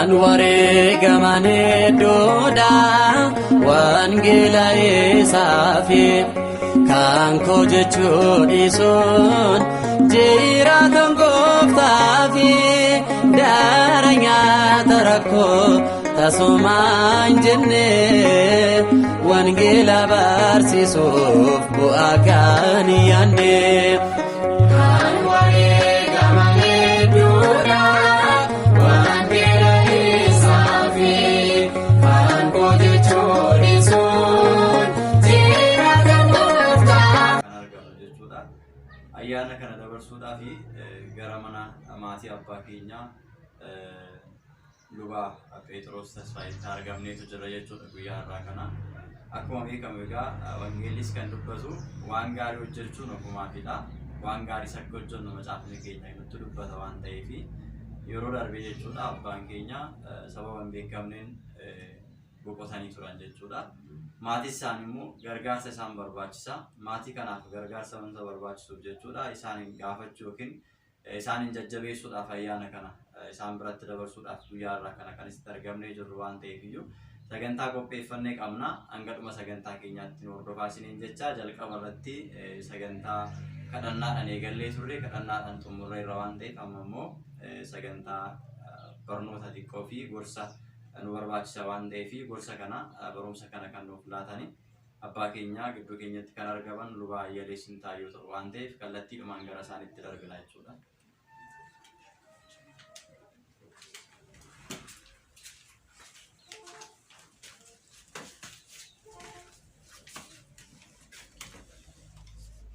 Kan wareegaman hedduudha wangeela isaafi kan koo jechuu dhiisuun jiraatan gooftaafi daara nyaata rakkoo tasumaa hin jenne wangeela barsiisuuf bu'aa kan hin yaanne. Kan wareegaman hedduudha wangeela isaafi kan koo jechuu dhiisuun jiraatan gooftaa. Kan argamu jechuudha. Ayyaana kana dabarsuudhaaf gara mana maatii abbaa keenyaa Luba Pheexiroos Tasfaayetti argamneetu jira jechuudha guyyaa har'aa kana. Akkuma beekamu egaa wangeellis kan dubbatu waan gaarii hojjechuun ofumaafidha. Waan gaariis akka hojjennu macaafni keenya nutti dubbata waan ta'eef yeroo darbe jechuudha abbaan keenya sababa hin beekamneen boqotanii turan jechuudha. Maatii isaanii immoo gargaarsa isaan barbaachisa. Maatii kanaaf gargaarsa wanta barbaachisuuf jechuudha isaan gaafachuu yookiin isaaniin jajjabeessuudhaaf ayyaana kana isaan biratti dabarsuudhaaf guyyaa irraa kana kan isitti argamnee jirru waan ta'eef iyyuu sagantaa qopheeffannee qabna. Hanga dhuma sagantaa keenyaatti nu hordofaa isiniin jecha jalqaba irratti sagantaa kadhannaadhaan eegallee turre kadhannaadhaan xumurreerra waan ta'eef amma immoo sagantaa barnoota xiqqoo fi gorsa nu barbaachisa waan ta'eef gorsa kana barumsa kana kan nuuf laatani abbaa keenyaa gidduu keenyatti kan argaman luba Ayyalee Sintaayyoo ta'u waan ta'eef kallattiidhumaan gara isaaniitti darbina jechuudha.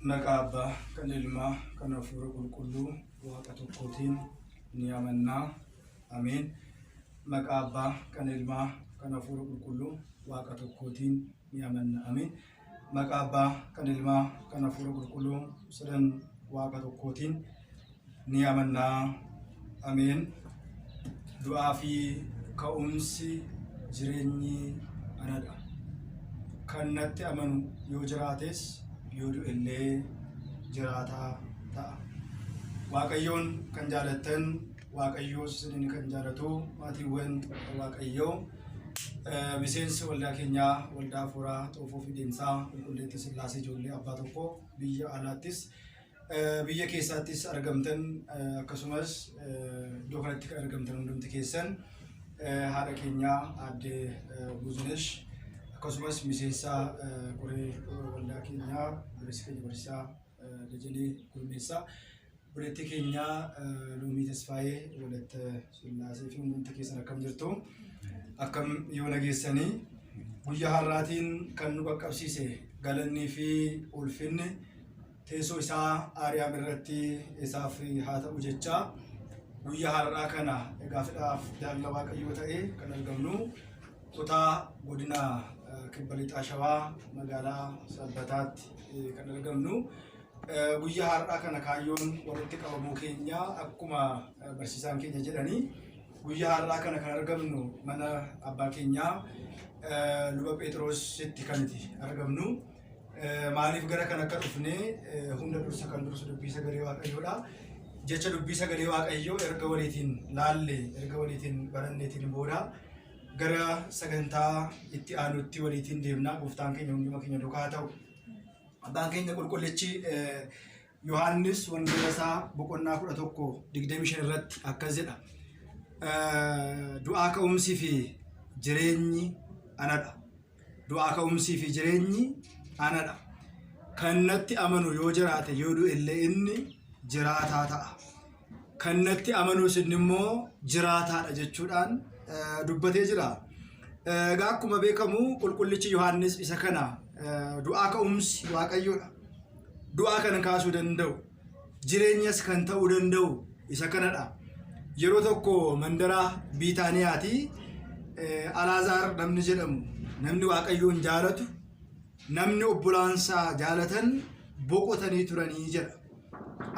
Maqaa Abbaa kan Ilmaa kan Hafuura Qulqulluu Waaqa tokkootiin ni amannaa. Ameen. Maqaa Abbaa kan Ilmaa kan Hafuura Qulqulluu Waaqa tokkootiin ni amanna. Ameen. Maqaa Abbaa kan Ilmaa kan Hafuura Qulqulluu sadan Waaqa tokkootiin ni amannaa. Ameen. Du'aa fi ka'umsi jireenyi anadha. Kan natti amanu yoo jiraates yoo du'ellee jiraataa ta'a. Waaqayyoon kan jaalattan Waaqayyoos isiniin kan jaalatu maatiiwwan Waaqayyoo miseensi waldaa keenyaa waldaa hafuuraa xoofoo fi deensaa qulqulleettii sillaasee ijoollee abbaa tokko biyya alaattis biyya keessaattis argamtan akkasumas iddoo kanatti kan argamtan hundumti keessan haadha keenyaa aadde Buzunesh akkasumas miseensa koree waldaa keenyaa obboleessi keenya barsiisaa Dajanee Gurmeessaa obboleettii keenya Loomii Tasfaayee Walatta Sillaasee fi hundumti keessan akkam jirtu akkam yoo nageessanii guyyaa har'aatiin kan nu qaqqabsiise galannii fi ulfinni teessoo isaa Aariyaam irratti isaaf haa ta'u jechaa guyyaa har'aa kana egaa fedhaaf jaalala Waaqayyoo ta'e kan argamnu kutaa godina kibba lixaa Shawaa magaalaa Sabbataatti kan argamnu. Guyyaa har'aa kana kaayyoon walitti qabamuu keenya akkuma barsiisaan keenya jedhanii guyyaa har'aa kana kan argamnu mana abbaa keenyaa luba Pheexiroositti kan itti argamnu. Maaliif gara kana akka dhufne hunda dursa kan dursu dubbii sagalee Waaqayyoodha. Jecha dubbii sagalee Waaqayyoo erga waliitiin laalle erga waliitiin baranneetiin booda gara sagantaa itti aanutti waliitiin deemna. Gooftaan keenya hunduma keenya duukaa haa ta'u. Abbaan keenya qulqullichi Yohaannis wangeela isaa boqonnaa 11 25 irratti akkas jedha. Du'aa ka'umsii fi jireenyi anadha. Du'aa ka'umsii fi jireenyi anadha. Kan natti amanu yoo jiraate yoo du'e illee inni jiraataa ta'a. Kan natti amanus inni immoo jiraataadha jechuudhaan dubbatee jira. Egaa akkuma beekamu qulqullichi Yohaannis isa kana du'aa ka'umsi Waaqayyoodha. Du'aa kan kaasuu danda'u, jireenyas kan ta'uu danda'u isa kanadha. Yeroo tokko mandara Biitaaniyaati Alaazaar namni jedhamu namni Waaqayyoon jaalatu namni obbolaansaa jaalatan boqotanii turanii jedha.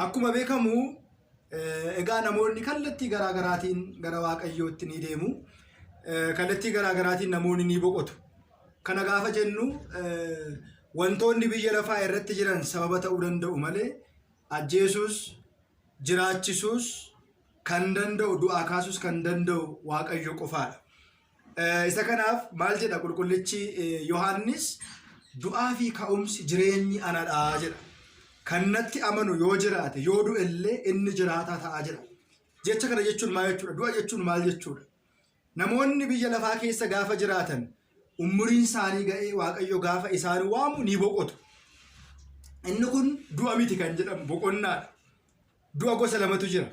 Akkuma beekamu egaa namoonni kallattii garaa garaatiin gara Waaqayyootti ni deemu. Kallattii garaa garaatiin namoonni ni boqotu. Kana gaafa jennu wantoonni biyya lafaa irratti jiran sababa ta'uu danda'u malee ajjeesuus jiraachisuus kan danda'u du'aa kaasuus kan danda'u Waaqayyo qofaadha. Isa kanaaf maal jedha qulqullichi Yohaannis du'aa fi ka'umsi jireenyi anadha jedha. Kan natti amanu yoo jiraate yoo du'e illee inni jiraataa ta'a jedha. Jecha kana jechuun maal jechuudha? Du'a jechuun maal jechuudha? Namoonni biyya lafaa keessa gaafa jiraatan umuriin isaanii ga'ee Waaqayyo gaafa isaan waamu ni boqotu. Inni kun du'a miti kan jedhamu boqonnaadha. Du'a gosa lamatu jira.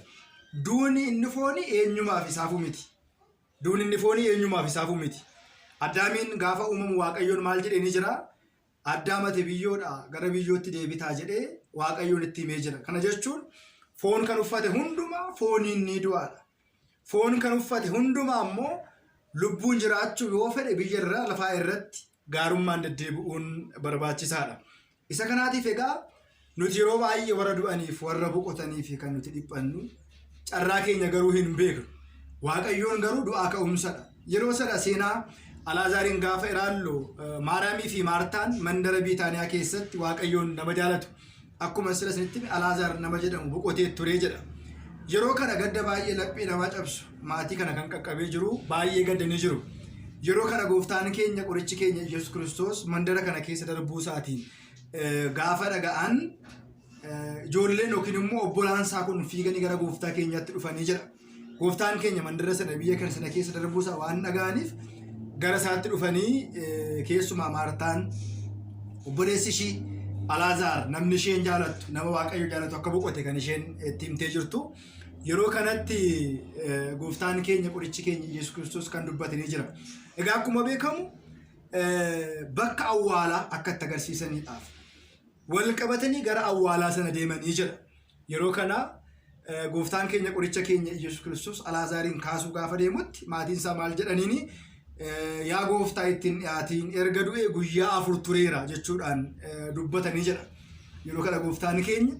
Duuni inni foonii eenyumaaf isaafuu miti. Duuni inni foonii eenyumaaf isaafuu miti. Addaamiin gaafa uumamu Waaqayyoon maal jedhee ni jira? Addaam ati biyyoodha gara biyyootti deebitaa jedhee Waaqayyoon itti himee jira. Kana jechuun foon kan uffate hundumaa fooniin ni du'aadha. Foon kan uffate hundumaa immoo lubbuun jiraachuu yoo fedhe biyya irraa lafaa irratti gaarummaan deddeebi'uun barbaachisaadha. Isa kanaatiif egaa nuti yeroo baay'ee warra du'aniif warra boqotaniif kan nuti dhiphannu carraa keenya garuu hin beeknu. Waaqayyoon garuu du'aa ka'umsadha. Yeroo sana seenaa Alaazaariin gaafa ilaallu Maariyaamii fi Maartaan mandara Biitaaniyaa keessatti Waaqayyoon nama jaalatu. Akkuma sila isinitti hime Alaazaar nama jedhamu boqotee ture jedha. Yeroo kana gadda baay'ee laphee namaa cabsu maatii kana kan qaqqabee jiru baay'ee gaddanii jiru. Yeroo kana gooftaan keenya qorichi keenya Yesuus Kiristoos mandara kana keessa darbuu isaatiin gaafa dhaga'an ijoolleen yookiin immoo obbolaan isaa kun fiiganii gara gooftaa keenyaatti dhufanii jedha. Gooftaan keenya mandara sana biyya kana sana keessa darbuu isaa waan dhaga'aniif gara isaatti dhufanii keessumaa Maartaan obboleessi ishii Alaazaar namni isheen jaalattu nama Waaqayyo jaalatu akka boqote kan isheen itti himtee jirtu. Yeroo kanatti gooftaan keenya qorichi keenya Yesuus Kiristoos kan dubbate ni jira. Egaa akkuma beekamu bakka awwaalaa akka itti agarsiisaniidhaaf wal qabatanii gara awwaalaa sana deemanii jira. Yeroo kana gooftaan keenya qoricha keenya Yesuus Kiristoos Alaazaariin kaasuu gaafa deemutti maatiin isaa maal jedhaniini yaa gooftaa ittiin dhiyaatiin erga du'ee guyyaa 4 tureera jechuudhaan dubbatanii jedha. Yeroo kana gooftaan keenya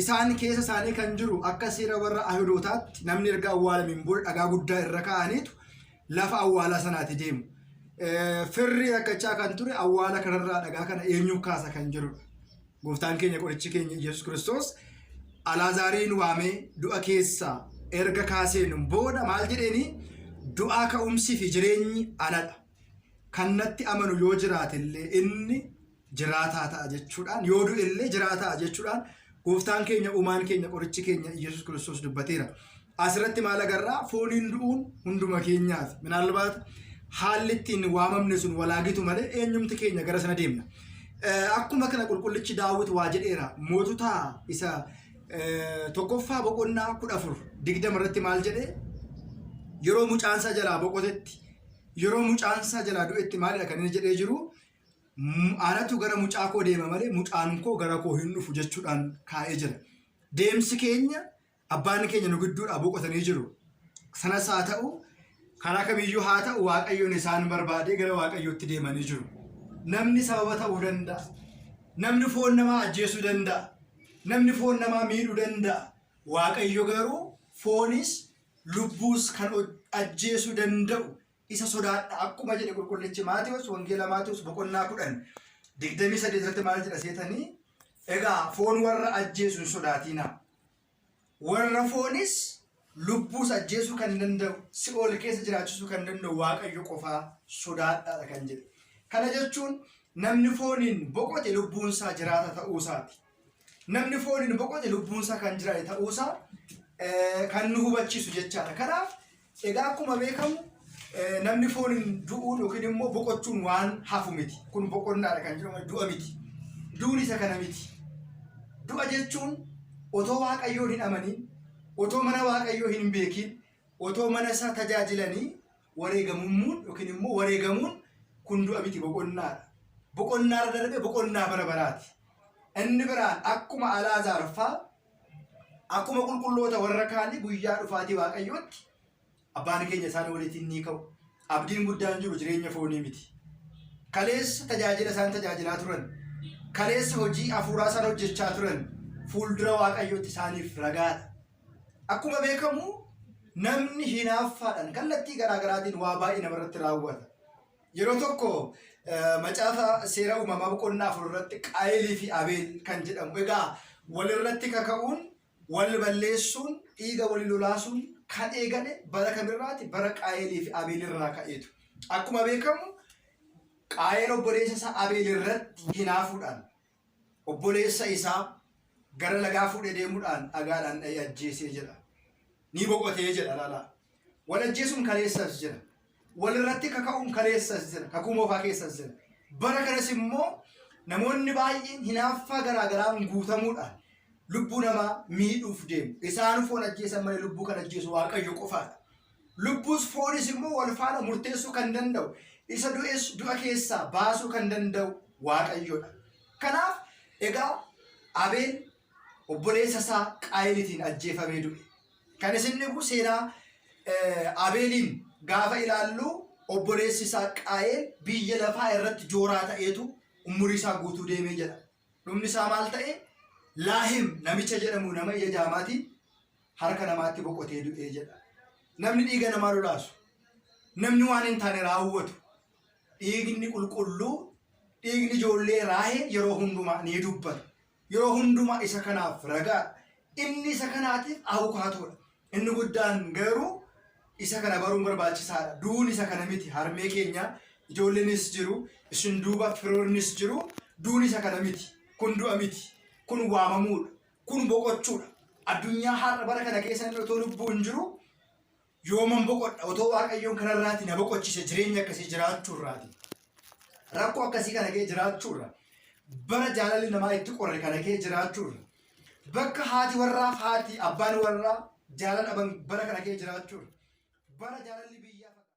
isaan keessa isaanii kan jiru akka seera warra Ayihudootaatti namni erga awwaalameen booda dhagaa guddaa irra kaa'aniitu lafa awwaalaa sanaati deemu. Firri rakkachaa kan ture awwaala kanarraa dhagaa kana eenyu kaasa kan jedhudha. Gooftaan keenya qorichi keenya Yesuus Kiristoos Alaazaariin waamee du'a keessaa erga kaaseen booda maal jedheeni du'aa ka'umsii fi jireenyi anadha. Kan natti amanu yoo jiraate illee inni jiraataa ta'a jechuudhaan yoo du'e illee jiraataa jechuudhaan gooftaan keenya uumaan keenya qorichi keenya Yesuus Kiristoos dubbateera. Asirratti maal agarraa fooniin du'uun hunduma keenyaaf minaalbaat haalli ittiin waamamne sun walaagitu malee eenyumti keenya gara sana deemna. Akkuma kana qulqullichi Daawit waa jedheera mootota isa tokkoffaa boqonnaa 14:20 irratti maal jedhee yeroo mucaansaa jalaa boqotetti yeroo mucaansaa jalaa du'etti maalidha kan inni jedhee jiru anatu gara mucaa koo deema malee mucaan koo gara koo hin dhufu jechuudhaan kaa'ee jira. Deemsi keenya abbaan keenya nu gidduudhaa boqotanii jiru. Sanas haa ta'u karaa kamiyyuu haa ta'u Waaqayyoon isaan barbaadee gara Waaqayyootti deemanii jiru. Namni sababa ta'uu danda'a. Namni foon namaa ajjeesuu danda'a. Namni foon namaa miidhuu danda'a. Waaqayyo garuu foonis lubbuus kan ajjeesuu danda'u isa sodaadha akkuma jedhe qulqullichi Maatewos wangeela Maatewos boqonnaa 10:28 irratti maal jedha seetanii egaa foon warra ajjeesu hin sodaatinaa warra foonis lubbuus ajjeesuu kan danda'u si'ool keessa jiraachisuu kan danda'u Waaqayyo qofaa sodaadhaadha kan jedhe. Kana jechuun namni fooniin boqote lubbuunsaa jiraata ta'uusaati. Namni fooniin boqote lubbuunsaa kan jiraate ta'uusaa kan nu hubachiisu jechaadha. Kanaaf egaa akkuma beekamu namni fooniin du'uun yookiin immoo boqochuun waan hafu miti. Kun boqonnaadha kan jedhamu du'a miti. Du'uun isa kana miti. Du'a jechuun otoo Waaqayyoon hin amaniin, otoo mana Waaqayyoo hin beekiin, otoo mana isaa tajaajilanii wareegamummuun yookiin immoo wareegamuun kun du'a miti boqonnaadha. Boqonnaarra darbee boqonnaa bara baraati. Inni biraan akkuma Alaazaar faa akkuma qulqulloota warra kaanii guyyaa dhufaatii Waaqayyootti abbaan keenya isaan waliitiin ni ka'u. Abdiin guddaan jiru jireenya foonii miti. Kaleessa tajaajila isaan tajaajilaa turan, kaleessa hojii hafuuraa isaan hojjechaa turan fuuldura Waaqayyootti isaaniif ragaadha. Akkuma beekamu namni hinaaffaadhaan kallattii garaa garaatiin waa baay'ee namarratti raawwata. Yeroo tokko macaafa seera uumamaa boqonnaa 4 irratti Qaayilii fi Abeel kan jedhamu egaa walirratti kaka'uun Wal balleessuun, dhiiga walii lolaasuun kan eegale bara kamirraati? Bara Qaayelii fi Abeel irraa ka'eetu. Akkuma beekamu Qaayel obboleessa isaa Abeel irratti hinaafuudhaan obboleessa isaa gara lagaa fuudhee deemuudhaan dhagaadhaan dha'ee ajjeesee jedha. Ni boqotee jedha laalaa. Wal ajjeesuun kaleessas jira. Wal irratti kaka'uun kaleessas jira. Kakuu moofaa keessas jira. Bara kanas immoo namoonni baay'een hinaaffaa garaa garaan guutamuudhaan lubbuu namaa miidhuuf deemu. Isaan foon ajjeesan malee lubbuu kan ajjeesu Waaqayyo qofaadha. Lubbuus foonis immoo wal faana murteessuu kan danda'u, isa du'es du'a keessaa baasuu kan danda'u Waaqayyodha. Kanaaf egaa Abeel obboleessa isaa Qaayelitiin ajjeefamee du'e. Kan isin dhibu seenaa Abeeliin gaafa ilaallu obboleessi isaa Qaayel biyya lafaa irratti jooraa ta'eetu umurii isaa guutuu deemee jedha. Dhumni isaa maal ta'e? Laahim namicha jedhamu nama ija jaamaatiin harka namaatti boqotee du'ee jedha. Namni dhiiga namaa lolaasu, namni waan hin taane raawwatu, dhiigni qulqulluu, dhiigni ijoollee Raahel yeroo hundumaa ni dubbata. Yeroo hundumaa isa kanaaf ragaadha. Inni isa kanaatiif abukaatoodha. Inni guddaan garuu isa kana baruun barbaachisaadha. Duun isa kana miti. Harmee keenya ijoolleenis jiru, isin duuba firoonnis jiru. Duun isa kana miti. Kun du'a miti. Kun waamamuudha. Kun boqochuudha. Addunyaa har'a bara kana keessa namni otoo lubbuun jiru yooman boqodha otoo Waaqayyoon kanarraati na boqochise jireenya akkasii jiraachuurraati. Rakkoo akkasii kana kee jiraachuurra bara jaalalli namaa itti qorre kana kee jiraachuurra bakka haati warraaf haati abbaan warraa jaalala dhaban bara kana kee jiraachuurra bara jaalalli biyya